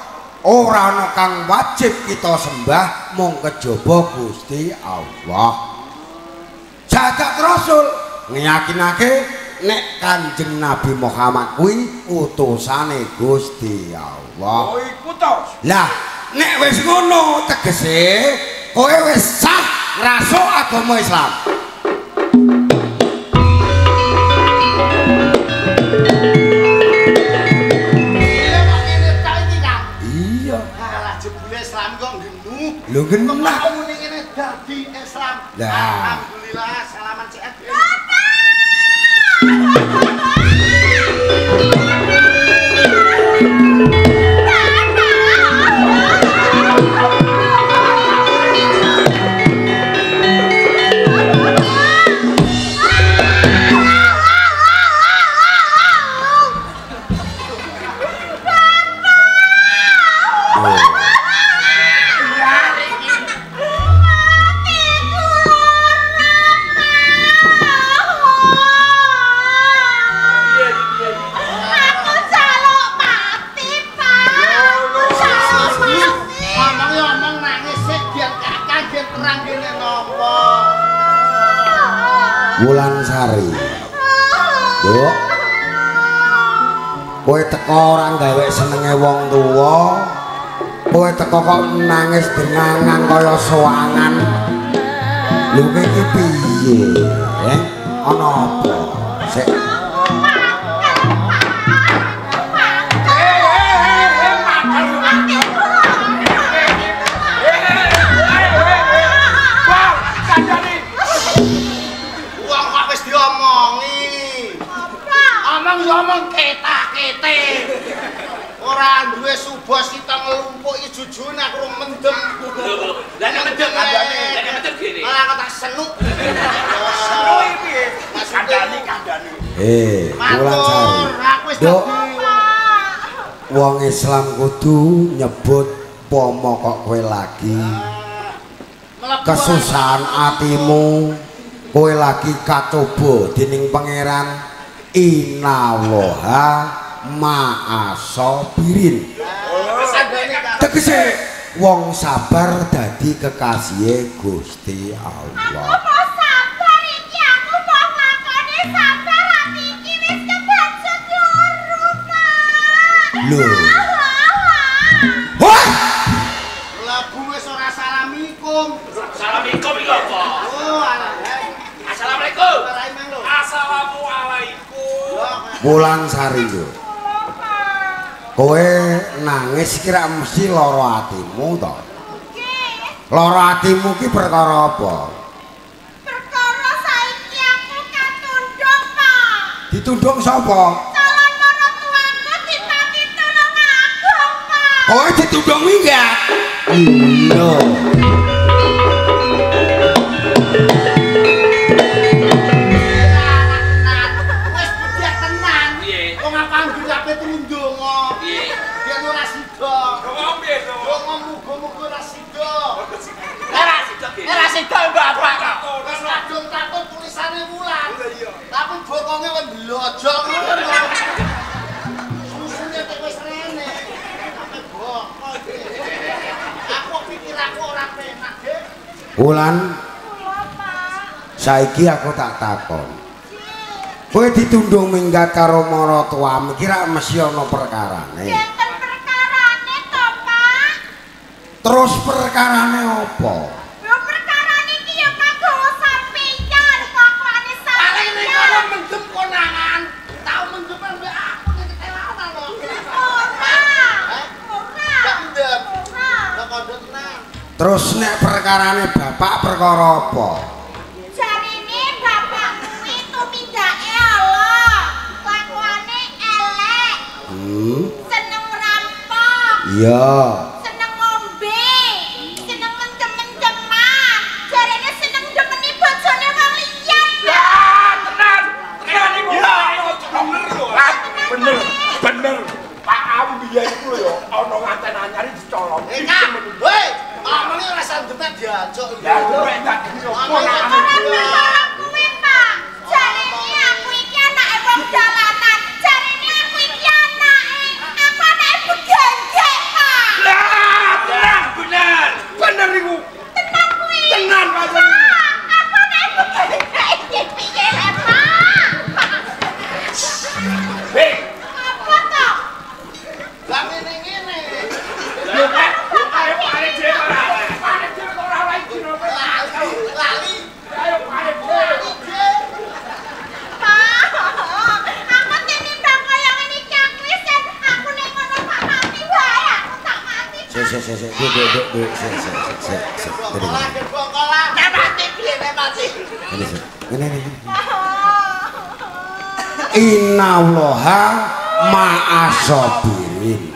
Speaker 6: ora ana kang wajib kita sembah mung kejaba Gusti Allah. Syahadat rasul ngeyakinake nek Kanjeng Nabi Muhammad kuwi utusane Gusti Allah.
Speaker 2: Oh iku to.
Speaker 6: Lah nek wis ngono tegese kowe wis sah ngrasuk agama Islam. Lho genah
Speaker 4: kok muni ngene dadi Islam. Alhamdulillah salaman sehat.
Speaker 6: Wulansari. Nduk. Kowe teko ora gawe senenge wong tuwa. Kowe teko kok nangis dengangan kaya soangan. Lho kowe iki piye? Ana apa? Sik.
Speaker 4: Ngomong ketak-kete. Ora duwe subo sita nglumpuk iki jujune aku rung mendem.
Speaker 3: Lah nek mendem kandhane, nek mendem gini.
Speaker 4: Malah aku tak senuk.
Speaker 2: Senuk iki piye? Kandhani kandhani.
Speaker 6: Wulan Sari.
Speaker 4: Aku wis
Speaker 6: Nduk, wong Islam kudu nyebut pomo kok kowe lagi. Kesusahan atimu kowe lagi katoba dening pangeran inallaha ma'asabirin. Tegese wong sabar dadi kekasihe Gusti Allah.
Speaker 7: Aku mau sabar iki, aku mau nglakoni sabar ati iki wis kebacut loro, Pak.
Speaker 6: Lho. Wah!
Speaker 4: Mlebu wis ora salamikum.
Speaker 3: Assalamualaikum iki apa?
Speaker 4: Oh, alah.
Speaker 3: Assalamualaikum.
Speaker 5: Assalamualaikum.
Speaker 6: Wulan Sari lho. Kowe nangis kira mesti lara atimu to?
Speaker 7: Nggih.
Speaker 6: Lara atimu ki perkara apa?
Speaker 7: Perkara saiki aku katundhung, Pak.
Speaker 6: Ditundhung sapa?
Speaker 7: Calon maratuaku dipati Tulungagung, Pak.
Speaker 6: Kowe ditundhung minggat. Lho.
Speaker 4: Wis bedhek tenan.
Speaker 3: Piye?
Speaker 4: Wong apa anggere turu ndonga.
Speaker 3: Piye?
Speaker 4: Dia ora sida.
Speaker 5: Donga piye donga?
Speaker 4: Donga muga-muga ora sida.
Speaker 3: Ora sida piye? Ora sida bapak kok.
Speaker 4: Wis kadung takut tulisane Wulan.
Speaker 5: Iya.
Speaker 4: Tapi bokonge wis blojok ngono. Susune tek wis rene. Sampe bokong. Aku pikir aku ora penak, Dik.
Speaker 6: Wulan,
Speaker 7: Kula, Pak.
Speaker 6: saiki aku tak takon. Kowe ditundhung minggat karo maratuamu iki rak mesti ana perkarane.
Speaker 7: Enten perkarane to, Pak?
Speaker 6: Terus perkarane apa?
Speaker 7: Lho perkarane iki ya kagawa sampeyan, kelakuane
Speaker 4: Paling ning kono
Speaker 7: sampeyan.
Speaker 4: mendem konangan. Tau mendem ambek aku ning ketelanan kok.
Speaker 7: Ora.
Speaker 4: Eh?
Speaker 7: Ora.
Speaker 4: Gak mendem.
Speaker 7: Ora.
Speaker 4: Lah kondo tenan.
Speaker 6: Terus nek perkarane bapak perkara apa?
Speaker 7: Jarine bapak kuwi tumindake Allah. Kelakuane elek, seneng rampok,
Speaker 6: Iya.
Speaker 7: seneng ngombe, seneng mencem-menceman. Jarine seneng demeni bojone wong liya.
Speaker 2: Lah, tenan. Tenan iku. Bener lho. Bener. Bener. Pak aku biyen iku lho ya ana nganten anyar dicolong.
Speaker 4: Eh, Kak. Woi, omongnya ora sandemet diancuk iki.
Speaker 2: Lah kowe tak dino
Speaker 7: Ora perkara kuwi, Pak. Jarine aku iki anake wong dalanan. Jarine aku iki anake. Aku anake begenggek, Pak.
Speaker 2: Lah, tenan
Speaker 3: Bener.
Speaker 2: bener iku.
Speaker 7: Tenan kuwi.
Speaker 2: Tenan Pak.
Speaker 7: Pak, aku anake begenggek iki piye le, Pak?
Speaker 2: Hei,
Speaker 7: Apa to?
Speaker 4: Lah ngene-ngene.
Speaker 2: lho Pak, ayo pare dhewe ora. Pare dhewe kok ora oleh dino.
Speaker 4: Lali, lali.
Speaker 2: Ayo pare dhewe.
Speaker 4: Lali, Dik.
Speaker 7: Pak, aku tinimbang kaya ngene iki aku wis aku nek ngono tak mati wae, aku tak mati.
Speaker 6: Sik sik sik sik, duk duk duk sik sik sik sik. Ngene
Speaker 4: Bongkolan, bongkolan.
Speaker 3: Nek mati piye nek mati?
Speaker 6: ngene sik. Ngene ngene. Innallaha ma'asabirin.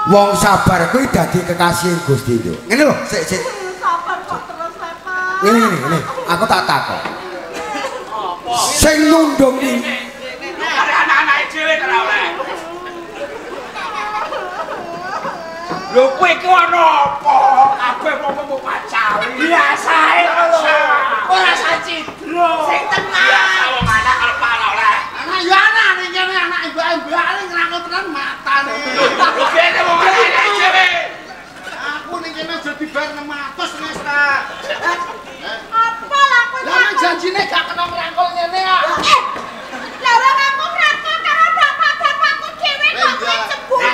Speaker 6: Wong sabar kuwi dadi kekasih Gusti Nduk. Ngene lho, sik sik.
Speaker 7: Sabar kok terus le, Pak.
Speaker 6: Ngene ngene ngene. Aku tak takon. Sing nundung ning
Speaker 3: Arek anak-anake dhewe ora oleh.
Speaker 2: Lho kowe iki ana apa? Kabeh wong mbok pacali.
Speaker 3: Biasae lho.
Speaker 4: Ora sacidro.
Speaker 3: Sing tenan. Biasa wong anak arep ora oleh.
Speaker 4: Anak ya anak ning kene anak mbak-mbak ngrangkul tenan matane.
Speaker 3: Lho kene wong anak dhewe.
Speaker 4: Aku ning kene aja dibayar 600 wis ta.
Speaker 7: Apa lah kowe?
Speaker 4: Lah nek janjine gak kena ngrangkul ngene ah.
Speaker 7: Eh, lah wong aku ngrangkul karo bapak-bapakku dhewe kok kowe cemburu.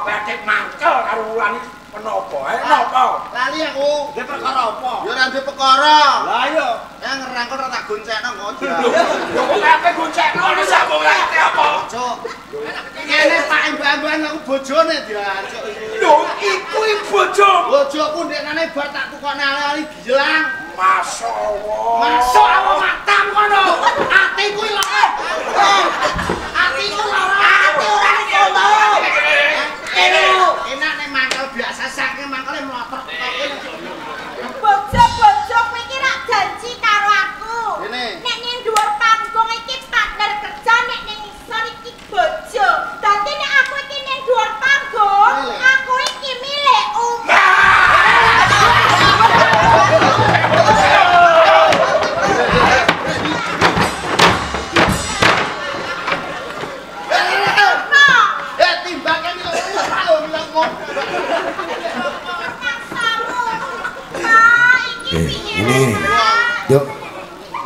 Speaker 2: Batik mangkel karo Wulan iki kenapa? Eh napa?
Speaker 4: Lali aku.
Speaker 3: Dhe perkara apa?
Speaker 4: Ya ora ndek perkara.
Speaker 3: Lah iya.
Speaker 4: Ya ngrangkul ora tak goncekno kok.
Speaker 2: Lho kok ape goncekno
Speaker 3: Ono sambung lagi apa?
Speaker 4: Cuk. Ngene tak mbak-mbakan aku bojone diancuk iku.
Speaker 2: Lho iku bojomu.
Speaker 4: Bojoku ndeknane bar tak tukokne ali-ali gilang.
Speaker 2: Masyaallah.
Speaker 4: Masuk awak matam kono. Atiku lara. Atiku lara.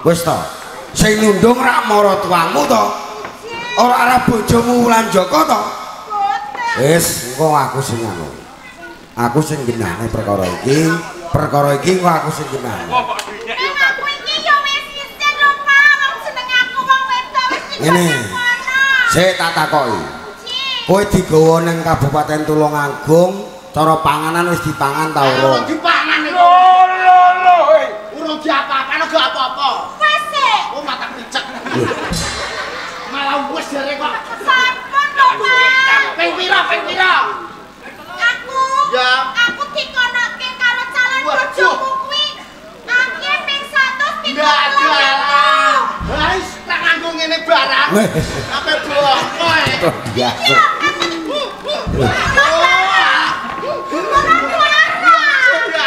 Speaker 6: Wis to. Sing nundung rak maratuwamu to. Ora ora bojomu Wulan Joko to. Wis, engko aku sing anu. Aku sing genahne perkara iki. Perkara iki engko aku sing genahne.
Speaker 7: Aku iki yo wis isin lho, Pak. Wong jeneng aku wong wedok wis
Speaker 6: ngene. Sik tak takoki. Kowe digawa ning Kabupaten Tulungagung, cara panganan wis dipangan ta urung?
Speaker 4: Urung dipangan iki.
Speaker 2: Lho lho lho.
Speaker 4: Urung diapa-apane gak apa-apa.
Speaker 7: Wis sik.
Speaker 4: Oh, mata picek. Malah wis jare kok.
Speaker 7: Sampun lho, Pak.
Speaker 4: Ping pira, ping pira?
Speaker 7: Aku.
Speaker 4: Ya.
Speaker 7: Aku dikonoke karo calon bojoku kuwi. Aku ping 117.
Speaker 4: Lah wis tak nganggo ngene barang. Ape boko e.
Speaker 6: Biasa.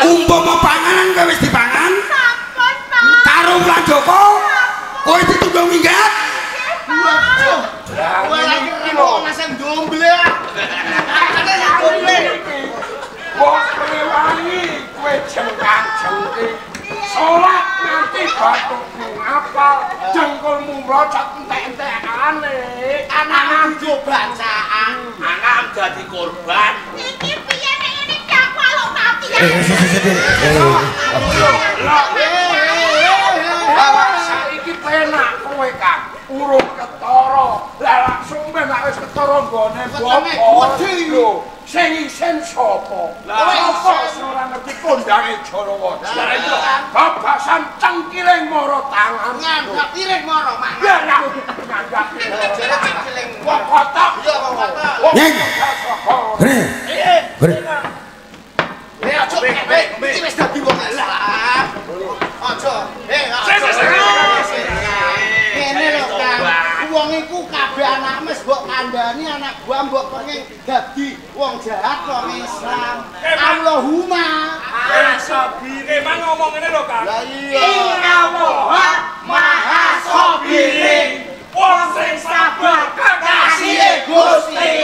Speaker 6: Umpama panganan kowe wis dipangan?
Speaker 7: Sampun, Pak.
Speaker 6: Karo Wulan Joko kowe ditundung minggat?
Speaker 4: Waduh. Kowe lagi remo ngasem domble. Akane sak domble.
Speaker 2: Wong rewangi kowe jengkang-jengking. Salat nganti bathukmu ngapal, dengkulmu mrocot entek-entekane.
Speaker 4: Anak yo bacaan,
Speaker 3: anak dadi korban.
Speaker 7: Iki piye nek ngene iki aku aluk mati ya.
Speaker 2: Saiki penak kowe Kang, urung ketara. Lah langsung penak wis ketara nggone bapak. Lho, sing isin sapa? Lah sapa sing ora ngerti kondange Jarawaja? Babasan cengkiling mara tangan.
Speaker 4: Nganggap piring mara mangan.
Speaker 2: Lah nganggap
Speaker 4: jare cengkiling
Speaker 2: wong kotok.
Speaker 4: Iya wong kotok.
Speaker 6: Nyeng. Gre. Gre.
Speaker 4: Eh aja iki wis dadi wong Islam. Aja. Eh aja. Ngene lho Kang. Wong iku kabeh anakmu wis mbok kandhani, anak gua mbok pengen dadi wong jahat wong Islam. Allahumma
Speaker 5: sabire mang ngomong ngene lho Kang.
Speaker 4: Lah iya.
Speaker 2: Innallaha maha sabirin. Wong sing sabar kekasih Gusti.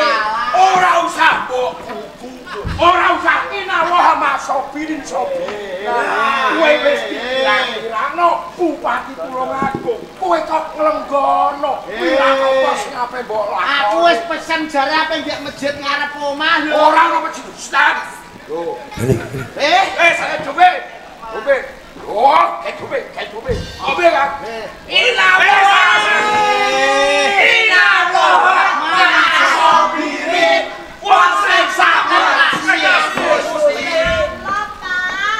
Speaker 2: Ora usah mbok buku. Ora usah innallaha maha sabirin sabirin. Kowe wis dibilang-bilangno Bupati Tulungagung. Kowe kok nglenggono. Wirang apa sing ape mbok lakoni?
Speaker 4: Aku wis pesen jare ape ndek masjid ngarep omah lho.
Speaker 2: Ora ono masjid Ustaz. Lho.
Speaker 4: Eh,
Speaker 2: saya duwe. Duwe. Oh, kayak duwe, kayak duwe. Duwe kan? Innallaha maha sabirin. Wong sing sabar Gusti.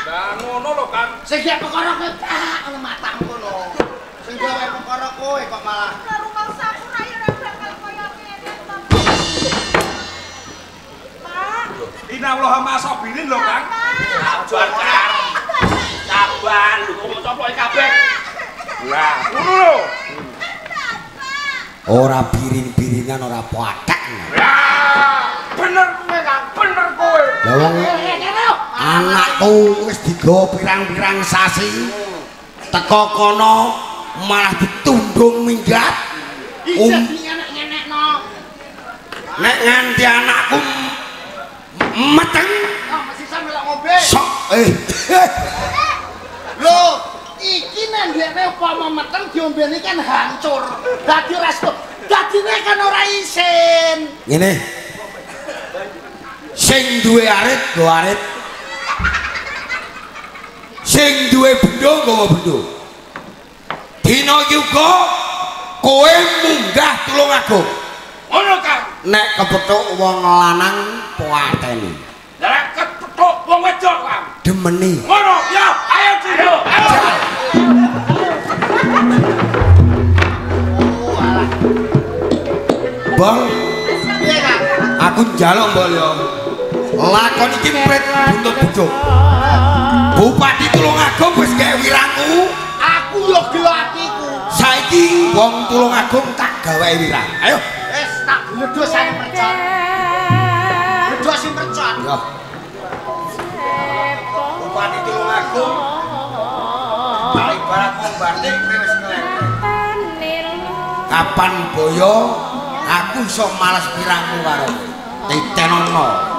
Speaker 5: Lah ngono lho Kang.
Speaker 4: Sing gak perkara kowe tak ngono matamu kono. Sing gawe perkara kowe kok malah
Speaker 7: rumangsaku ra ya ora bakal kaya ngene to. Pak.
Speaker 5: Innallaha maha sabirin lho Kang.
Speaker 3: Sabar Kang. Sabar lho kok coploke kabeh.
Speaker 2: Lah, ngono lho.
Speaker 6: Ora birin-birinan ora pathek.
Speaker 2: Lah, bener kowe Kang, bener kowe.
Speaker 6: Lah wong anakku wis digawa pirang-pirang sasi. Teko kono malah ditundung minggat.
Speaker 4: Ijeh ngenek-ngenekno.
Speaker 6: Nek nganti anakku meteng,
Speaker 4: oh mesti sampe lek ngombe.
Speaker 6: Sok
Speaker 4: Lho, iki nek ndekne upama meteng diombeni kan hancur. Dadi ora stuk. Dadine kan ora isin.
Speaker 6: Ngene. Sing duwe arit nggo arit. Sing duwe bendo nggawa bendo. Dina iki uga kowe munggah Tulungagung.
Speaker 2: Ngono Kang.
Speaker 6: Nek kepethuk wong lanang pateni.
Speaker 2: Lah kepethuk wong wedok Kang.
Speaker 6: Demeni.
Speaker 2: Ngono ya, ayo Cindo. Ayo.
Speaker 4: Oh, alah.
Speaker 6: Bang.
Speaker 4: Piye Kang?
Speaker 6: Aku njaluk mbok yo. Lakon iki pret buntut bojo. Bupati Tulungagung wis gawe wirangku.
Speaker 4: Aku yo gelo atiku.
Speaker 6: Saiki wong Tulungagung tak gawe wirang. Ayo.
Speaker 4: Wis tak bledhos ae mercon. Bledhos sing mercon.
Speaker 6: Yo. Bupati Tulungagung. Tak ibarat wong batik kowe wis nglengkeng. Kapan boyo aku iso males pirangku karo kowe. Titenono.